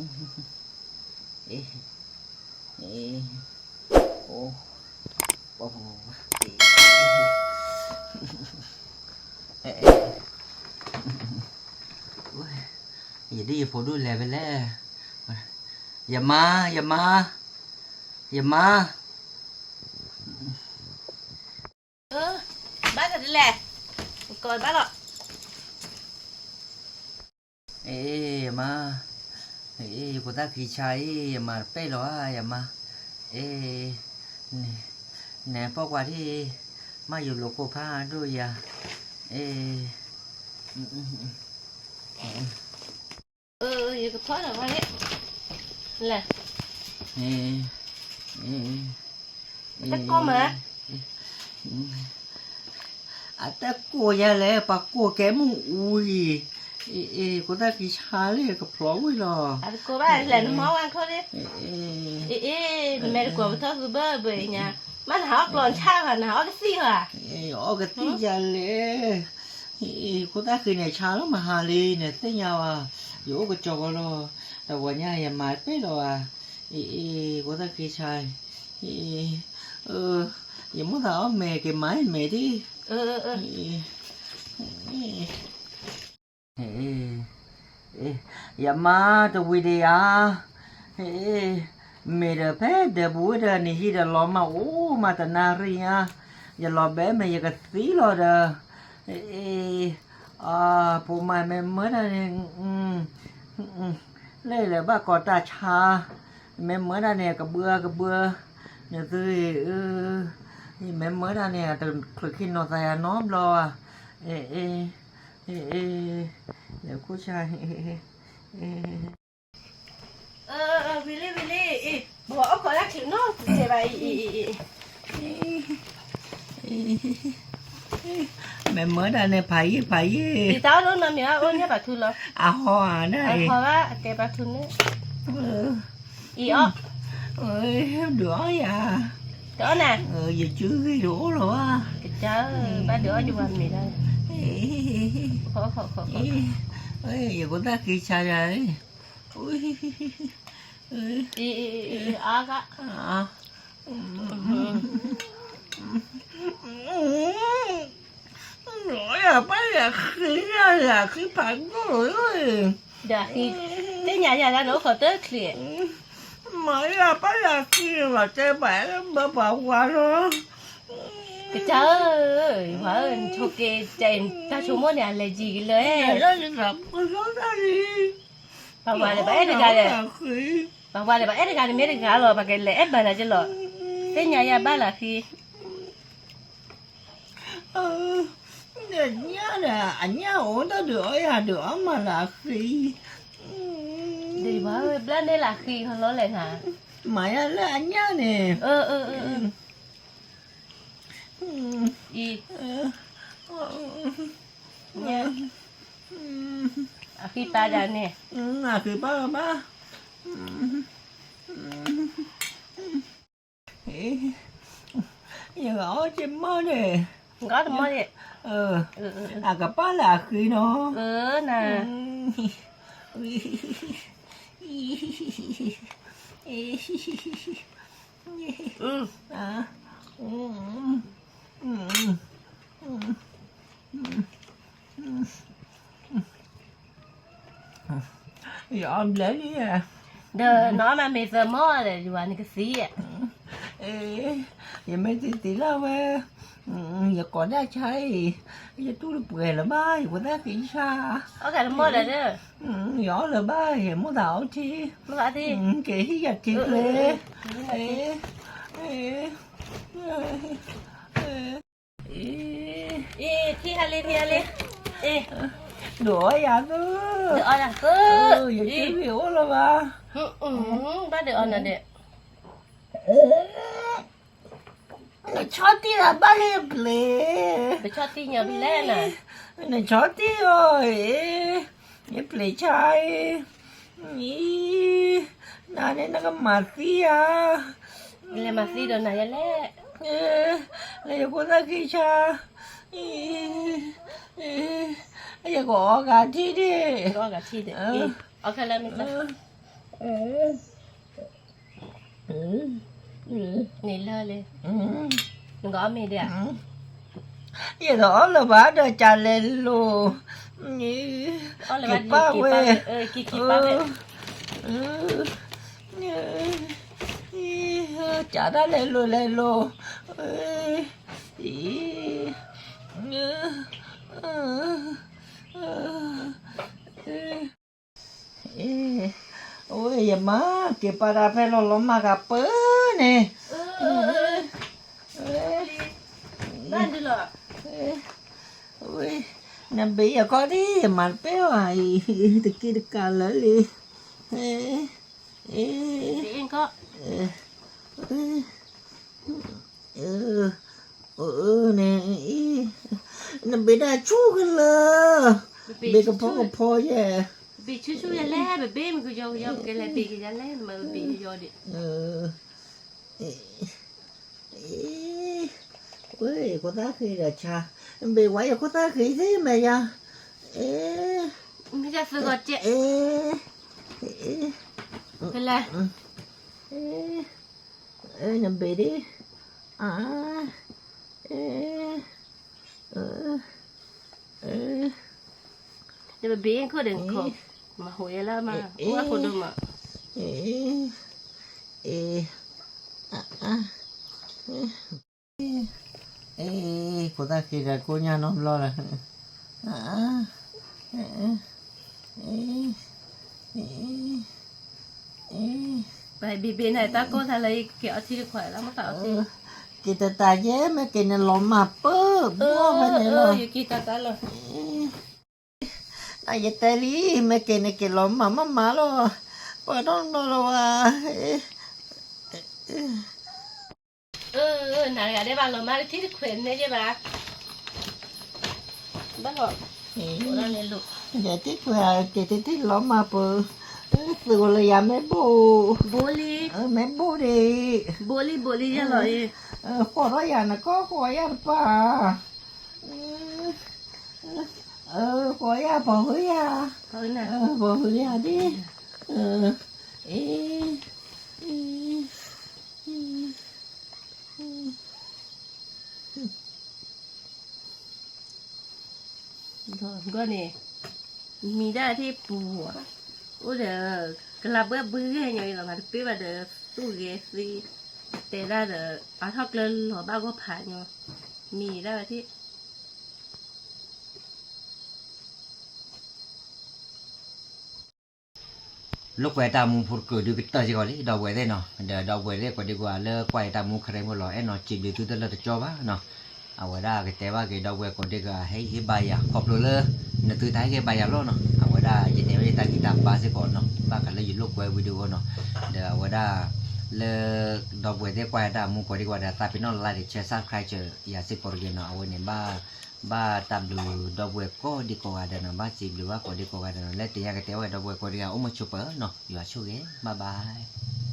အ့ အ့ အိ ပှၤ ယဒ်ယဖိဒိၣ်လဲၤဖဲလဲၣ်, ယမါ ယမါ ယမါ ဘၣ်သးဒ်လဲၣ်, ကိးဘၣ်လီၤ. အ့ ယမါ, အ့ ယဖိသၣ်ခံဆါအံၤ ယမါတပဲၣ်လီၤဧါ ယမါ, အ့ နဲ နဲပီၢ်ကွၢ်ထံၣ်, မ့ၢ်ယလိၤကိၢ်ဖးဒိၣ်ယၤ, အ့ ယကဖီၣ်ဒီးဝဲန့ၣ်, လဲၣ်, တကိၢ်မး, အတကိၢ်ယၤလဲၣ် ပှၤကိၢ်ကဲမုၢ်အူအံၤ, အ့ အ့ ဖိသၣ်ခံဆါလၢကဖျီဝံၤလီၤ, အတကိၢ်ဘၣ်လဲၣ် နမီဝဲခိၣ်လၢ, အ့ အ့ နမဲာ်တကွီၤပထီၣ်သူဘၢဘၢအံၤညါ, မ့ၢ်နဟးအီၣ်ကျီၢ်ဆၣ်ဘၣ် နဟးအီၣ်ကသံၣ်ဘၣ်, အီၣ်ကသံၣ်ယၤလဲၣ်, အ့ ဖိသၣ်ခံန့ၣ်ဆါလီၤမဟါလံန့ၣ် သ့ၣ်ညါဘၣ်, ယအိၣ်ကစီၤကီးလီၤ, တဝီညါယမါတပဲၣ်လီၤဘၣ်, အ့ အ့ ဖိသၣ်ခံဆါ, အ့ ယမိၣ်သးအီၣ်မဲာ်က့ၤမၤအံၤမဲာ်ဒ်, ယမါတဝံၤဒံးဧါ, မ့ၢ်ဒီးဖဲဒၢးပူၤဝဲဒီးနဟံၣ်ဒီးလီၤမးအိၣ်မးတနၣ်ရံၣ်ညါ, ယလီၤဘဲမဲာ်ယကသံလီၤဒီး, ဖိမါမ့ၢ်မၢဒၣ်န့ၣ်, လၢလဲၤဘၣ်ကီးတၢ်ဆါ, မ့ၢ်မၢဒၣ်န့ၣ် ကဘှၢကဘှၢ, နသု, မ့ၢ်မၢဒၣ်န့ၣ် တချုးခံနီၤသးယၤနီတဘျီဘၣ်, အ့ အ့ အ့ အ့ လဲၤခိၣ်ဆါ, ဝံၤလံ ဝံၤလံ, အ့ ဘီအီၣ်ခိးဒၣ်ချုးနီတစဲးဘၣ်အံၤ, အ့ အ့ အ့ မ့ၢ်မၢဒၣ်န့ၣ် ဖးယံာ်ဖးယံာ်, တၢ်အီၣ်ဒိၣ်နီတမံၤဘၣ် အိၣ်ညါပာ်ထူလီၤ, အဟီဧါဒၣ်, အဟီဘၣ်အကဲပာ်ထူန့ၣ်, အံၤအီၣ်, ဒုးအီၣ်ယၤ, တအီၣ်နၤ, ယစုဂ့ၤတအိၣ်လီၤဘၣ်, ကစၢ်, ဘၣ်ဒုးအီၣ်ယဝၤမ့ၤဒၣ်, ယဖိသၣ်ဃ့ဆါယၤ, အါဂၤ, ယဘၣ်ယၤဃ့ယၤ ယၤဃ့ဖးဒိၣ်လီၤ, ဒီးဃ့, သ့ၣ်ညါယၤလၢနအိၣ်ခိးတၢ်ချံး, မ့ၢ်ယဘၣ်ယၤဃ့လီၤတဲဘၣ် ဘၣ်ပှၤဝါလီၤ, ကစၢ်ဧၢ, ပှၤဧၢ နဆိက့ၤ တၢ်ဆိကမိၣ်န့ၣ် အလဲၤယံၤကလၢာ်, ပှၤဝါဒီး ပှၤအဲၣ်တဂၤဒီး, ပှၤဝါဒီး ပှၤအဲၣ်တဂၤန့ၣ်မ့ၢ်တဂၤလီၤ ပှၤကလဲၤအဲၣ်ဘၣ်နၤက့လီၤ, သ့ၣ်ညါယၤဘၣ်လၢဃ့, ညၣ်ဒီး အညၣ်အိၣ်တၢ်ဒုးအီၣ်ယၤဒုးအီၣ်မးလၢအဃ့, ဒ်ပှၤဧၢ ဘျၣ်န့ၢ်လၢအဃ့ခီလီၤလဲၣ်နၤ, မၤယၤလၢအညၣ်န့ၣ်, အံၤ, အဃ့ပၢ်ဒၣ်န့ၣ်, အဃ့ပၢ်ဘၣ်, ယကအီၣ်က့ၤမီၢ်န့ၣ်, အကပၢ်လၢအဃ့နီၤ, န ယအီၣ်ဘျဲၣ်လံ, ဒီးနအီၣ်မ့ၤသၢမီၢ်ဒီး ယဝၤနကသံ, ယမ့ၢ်သံသံလၢဝဲ, ယကိးဒၣ်ဆါအံၤ, ယတူၢ်တပှဲၤလၢၤဘၣ် ယဖိသၣ်ခံဆါ, ယအီၣ်လၢၤဘၣ် ယမိၣ်သးအီထံ, ကဟံၣ်ယၤထံကျဲ, အ့ ထံၣ်ဟါလံ ထံၣ်ဟါလံ, ဒုးအီၣ်ယၤသု, ဒုးအီၣ်ယၤသု, ယစုဂ့ၤအိၣ်လၢၤဘၣ်, ဘၣ်ဒုးအီၣ်နၤဒီး, နဆီၣ်တံၢ်လၢဘၣ်လၢယပျ့ၤ, နဆီၣ်တံၢ်ညီဖဲလဲၣ်နၤ, နဆီၣ်တံၢ်အီၤအံၤ, ယပျ့ၤဆါအံၤ, အံၤ, နၤန့ၣ်နကမၤသံဧါ, လဲၤမၤသံဒီးနၤယလဲၣ်, လၢယဖိသၣ်ခံဆါ, ယကအီၣ်ဂၤထံၣ်ဒံး, အီၣ်ဂၤထံၣ်ဒံး, အီၣ်ခဲလၢာ်မ့ၢ်, န့ၣ်လၢလံ, နကအီၣ်မ့ၤဒံးဧါ, ယတအီၣ်လၢၤဘၣ်ဒီးကလဲၤလိၤ, က့ၤပာ်ဝဲ, က့ၤပာ်ဝဲ, ကးတၢ်လဲၤလိၤလဲၤလိၤ, အံၤ, အဝဲယမါက့ၤပာ်တၢ်ဖဲလီၤလီၤမၢ်ကပၢန့ၣ်, ဝဲ, နဘ့ၣ်ယခီၣ်ဒ်ယမၤတပဲဘၣ်အံၤ, တက့ၢ်တကးလၢာ်လံ, အ့, န့ၣ်, နဘ့ၣ်ဒၣ်ဆူၣ်ကလၢာ်, ဘ့ၣ်ကဖီကဖီယဲၢ်, ဘ့ၣ်ဆူၣ်ဆူၣ်ယဲၢ်လဲၣ်, ဘဘ့ၣ်မ့ၢ်ကယီကယီ ကဲလဲၣ်ဘ့ၣ်ကယဲၢ်လဲၣ်, မ့ၢ်ဘ့ၣ်ကယီဒံး, အ့, ဝဲခိၣ်သၣ်ဃံဒီးဆါ, ဘ့ၣ်ဝဲယခိၣ်သၣ်ဃံသ့ၣ်မ့ၢ်ယါ, အ့, မ့ၢ်တၢ်သၢဂီၤကဲ, အ့, ကလဲၤ, အ့, နဘ့ၣ်ဒံး, အါ, အ့, အ နဘ့ၣ်ခိၣ်ဒီးခိၣ်, မၤဟိးယဲလၢမး, အိၣ်ဝဲခိၣ်ဒိၣ်မး, အ အ အ ခိၣ်သၣ်ဃံဒီးကိးညါနီတဘျီလၢ, ပဘ့ၣ်ဘ့ၣ်န့ၣ် တၢ်ကိၢ်သးလၢယက့ၤအီထံတခွးလၢမ့ၢ်သးအီထံ, က့ၤတတးယဲ မ့ၢ်က့ၤန့ၣ်လီၤမၢ်ပၢၢ်, ဘီၣ်ဖဲန့ၣ်လီၤ, ယက့ၤတတးလီၤ, နယတဲလံ, မ့ၢ်က့ၤန့ၣ်က့ၤလီၤမၢ်မးမးလီၤ, ပှၤနီၢ်နီၢ်လီၤဝဲ, နဂၤဒဲးဘၣ်လီၤမၢ်လၢထံတခွးန့ၣ်ယဲဘၣ်, ဘၣ်လီၤ, ယထံခွးက့ၤတထံၣ်လီၤမၢ်ပၢၢ်, သုးဂီၤလၢယၤမ့ၢ်ဘိၣ်, ဘိလံ, မ့ၢ်ဘိၣ်ဒံး, ဘိလံဘိလံယဲလီၤ, ဃီၤထီၣ်ယၤနကီၢ်ဃီၤယၤတပၢ်, ဃီၤယၤပှၤဟုယၤ, ပှၤဟုယၤဒ်, အ့ ဂီၢ်န့ၣ်, မံၤဒၣ်ထံၣ်ပူၤ, အိၣ်ဒီး, ကလၤဘှဲၣ်ဘှ့ၣ်ဂဲၤညီအံၤလီၤ မၤတပ့ၢ်ဘၣ်ဒီး, သူၣ်ဂဲၤသံ, တဲဒၣ်ဒီး, အါထီၣ်ကျၢၤလီၤဘၣ်ဂီၢ်ဖးညီ, မံၤဒၣ်ဝဲထံၣ် လိာ်ကွဲတၢ်မူဖိတကၢၢ်ဒုးကတၢၢ်စ့ၢ်ကီးလံ ဒီပုၢ်ဝဲၢ်သ့ၣ်နီၤ, ဒီးဒီပုၢ်ဝဲၢ်သ့ၣ်ကိးဒံကိးဂၤလၢကွၢ်ယတၢ်မူခဲအံၤဖိလီၤ အဲၣ်နီၤစံးဘျုးသုတလၢာ်တကၠီဘၣ်နီၤ, အဝဲဒၣ်ကတဲဘၣ်က့ၤဒီပုၢ်ဝဲၢ်ကိးဒံကိးဂၤ ဟ့ၣ်ဂံၢ်ဟ့ၣ်ဘါယၤ ခီဖျိလၢ နသုတၢ်ဟ့ၣ်ဂံၢ်ဟ့ၣ်ဘါယၤလီၤနီၤ, အဝဲဒၣ်ယန့ၢ်ဝဲယတၢ်ဂံၢ်တၢ်ဘါစ့ၢ်ကီးနီၤ ဘၣ်ဃးလၢယလိာ်ကွဲ video နီၤ, ဒီးအဝဲဒၣ် လၢ ဒီပုၢ်ဝဲၢ်သ့ၣ်ကွၢ်ယတၢ်မူကိးဒံကိးဂၤဒီး သးပ့ၤနီၣ် like share subscribe ယၤစ့ၢ်ကီးတဂ့ၤနီၤ, အဝဲန့ၣ် ဘၣ်တၢ်ဘျုးဒီပုၢ်ဝဲၢ်ကိးဒံကိးဂၤဒီးနီၤ, ဘၣ်စံးဘျုးဘၣ်ကိးဒံကိးဂၤဒီးနီၤ, လၢတယါကတဲဝဲဒီပုၢ်ဝဲၢ်ကိးဒံဂၤ အိၣ်မုာ်ဆိးပၢၤနီၤ, ယွၤဆိၣ်ဂ့ၤ bye bye.